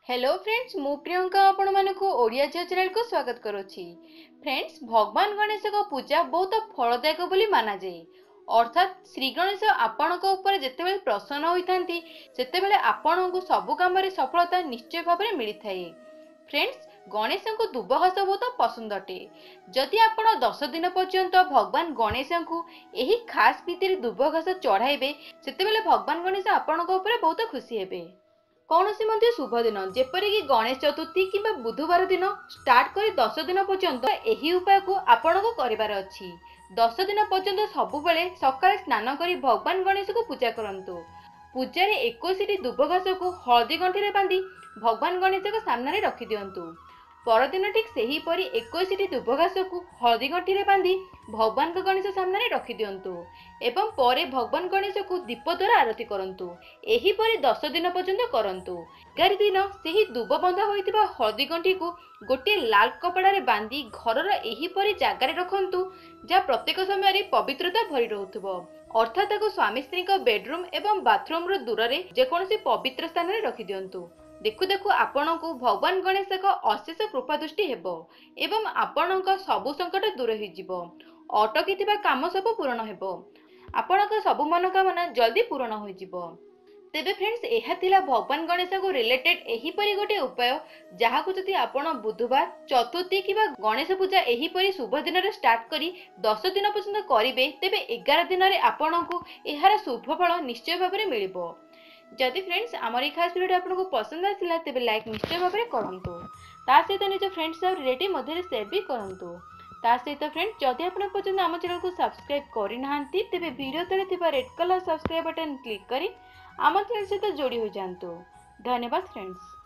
Hello friends, ମୁଁ ପ୍ରିୟଙ୍କା ଆପଣମାନଙ୍କୁ ଓଡ଼ିଆ ଝିଅ ଚ୍ୟାନେଲକୁ ସ୍ୱାଗତ କରୁଛି। ଫ୍ରେଣ୍ଡସ୍, ଭଗବାନ ଗଣେଶଙ୍କ ପୂଜା ବହୁତ ଫଳଦାୟକ ବୋଲି ମାନାଯାଏ। ଅର୍ଥାତ୍ ଶ୍ରୀ ଗଣେଶ ଆପଣଙ୍କ ଉପରେ ଯେତେବେଳେ ପ୍ରସନ୍ନ ହୋଇଥାନ୍ତି, ସେତେବେଳେ ଆପଣଙ୍କୁ ସବୁ କାମରେ ସଫଳତା ନିଶ୍ଚୟ ଭାବରେ ମିଳିଥାଏ। ଫ୍ରେଣ୍ଡସ୍, ଗଣେଶଙ୍କୁ ଦୁବ ଘାସ ବହୁତ ପସନ୍ଦ ଅଟେ। ଯଦି ଆପଣ 10 ଦିନ ପର୍ଯ୍ୟନ୍ତ ଭଗବାନ ଗଣେଶଙ୍କୁ ଏହି ଖାସ୍ ବିଧିରେ ଦୁବ ଘାସ ଚଢ଼ାଇବେ, ସେତେବେଳେ ଭଗବାନ ଗଣେଶ ଆପଣଙ୍କ ଉପରେ ବହୁତ ଖୁସି ହେବେ। କୌଣସି ମଧ୍ୟ ଶୁଭ ଦିନ, ଯେପରିକି ଗଣେଶ ଚତୁର୍ଥୀ କିମ୍ବା ବୁଧବାର ଦିନ ଷ୍ଟାର୍ଟ କରି 10 ଦିନ ପର୍ଯ୍ୟନ୍ତ ଏହି ଉପାୟକୁ ଆପଣଙ୍କୁ କରିବାର ଅଛି। 10 ଦିନ ପର୍ଯ୍ୟନ୍ତ ସବୁବେଳେ ସକାଳେ ସ୍ନାନ କରି ଭଗବାନ ଗଣେଶକୁ ପୂଜା କରନ୍ତୁ। ପୂଜାରେ 21ଟି ଦୁବ ଘାସକୁ ହଳଦୀ ଗଣ୍ଠିରେ ବାନ୍ଧି ଭଗବାନ ଗଣେଶଙ୍କ ସାମ୍ନାରେ ରଖିଦିଅନ୍ତୁ। ପରଦିନ ଠିକ୍ ସେହିପରି 21ଟି ଦୁବ ଘାସକୁ ହଳଦୀ ଗଣ୍ଠିରେ ବାନ୍ଧି ଭଗବାନଙ୍କ ଗଣେଶ ସାମ୍ନାରେ ରଖିଦିଅନ୍ତୁ ଏବଂ ପରେ ଭଗବାନ ଗଣେଶକୁ ଦୀପ ଦ୍ୱାରା ଆରତି କରନ୍ତୁ। ଏହିପରି 10 ଦିନ ପର୍ଯ୍ୟନ୍ତ କରନ୍ତୁ। 11 ଦିନ ସେହି ଦୁବ ବନ୍ଧା ହୋଇଥିବା ହଳଦୀ ଗଣ୍ଠିକୁ ଗୋଟିଏ ଲାଲ କପଡ଼ାରେ ବାନ୍ଧି ଘରର ଏହିପରି ଜାଗାରେ ରଖନ୍ତୁ, ଯାହା ପ୍ରତ୍ୟେକ ସମୟରେ ପବିତ୍ରତା ଭରି ରହୁଥିବ। ଅର୍ଥାତ୍ ତାକୁ ସ୍ୱାମୀ ସ୍ତ୍ରୀଙ୍କ ବେଡରୁମ୍ ଏବଂ ବାଥରୁମ୍ରୁ ଦୂରରେ ଯେକୌଣସି ପବିତ୍ର ସ୍ଥାନରେ ରଖିଦିଅନ୍ତୁ। ଦେଖୁ ଦେଖୁ ଆପଣଙ୍କୁ ଭଗବାନ ଗଣେଶଙ୍କ ଅଶେଷ କୃପା ଦୃଷ୍ଟି ହେବ ଏବଂ ଆପଣଙ୍କ ସବୁ ସଙ୍କଟ ଦୂର ହୋଇଯିବ। ଅଟକିଥିବା କାମ ସବୁ ପୂରଣ ହେବ। ଆପଣଙ୍କ ସବୁ ମନୋକାମନା ଜଲ୍ଦି ପୂରଣ ହୋଇଯିବ। ତେବେ ଫ୍ରେଣ୍ଡସ୍, ଏହା ଥିଲା ଭଗବାନ ଗଣେଶଙ୍କୁ ରିଲେଟେଡ୍ ଏହିପରି ଗୋଟିଏ ଉପାୟ, ଯାହାକୁ ଯଦି ଆପଣ ବୁଧବାର, ଚତୁର୍ଥୀ କିମ୍ବା ଗଣେଶ ପୂଜା ଏହିପରି ଶୁଭ ଦିନରେ ଷ୍ଟାର୍ଟ କରି 10 ଦିନ ପର୍ଯ୍ୟନ୍ତ କରିବେ, ତେବେ 11 ଦିନରେ ଆପଣଙ୍କୁ ଏହାର ଶୁଭ ଫଳ ନିଶ୍ଚୟ ଭାବରେ ମିଳିବ। ଯଦି ଫ୍ରେଣ୍ଡସ୍, ଆମର ଏହି ଖାସ୍ ଭିଡ଼ିଓଟି ଆପଣଙ୍କୁ ପସନ୍ଦ ଆସିଲା, ତେବେ ଲାଇକ୍ ନିଶ୍ଚୟ ଭାବରେ କରନ୍ତୁ। ତା ସହିତ ନିଜ ଫ୍ରେଣ୍ଡସ୍ ଆଉ ରିଲେଟିଭ୍ ମଧ୍ୟରେ ସେୟାର ବି କରନ୍ତୁ। ତା ସହିତ ଫ୍ରେଣ୍ଡ, ଯଦି ଆପଣ ପର୍ଯ୍ୟନ୍ତ ଆମ ଚ୍ୟାନେଲକୁ ସବସ୍କ୍ରାଇବ୍ କରିନାହାନ୍ତି, ତେବେ ଭିଡ଼ିଓ ତଳେ ଥିବା red colour subscribe button click କରି ଆମ ଚ୍ୟାନେଲ ସହିତ ଯୋଡ଼ି ହୋଇଯାଆନ୍ତୁ। ଧନ୍ୟବାଦ ଫ୍ରେଣ୍ଡସ୍।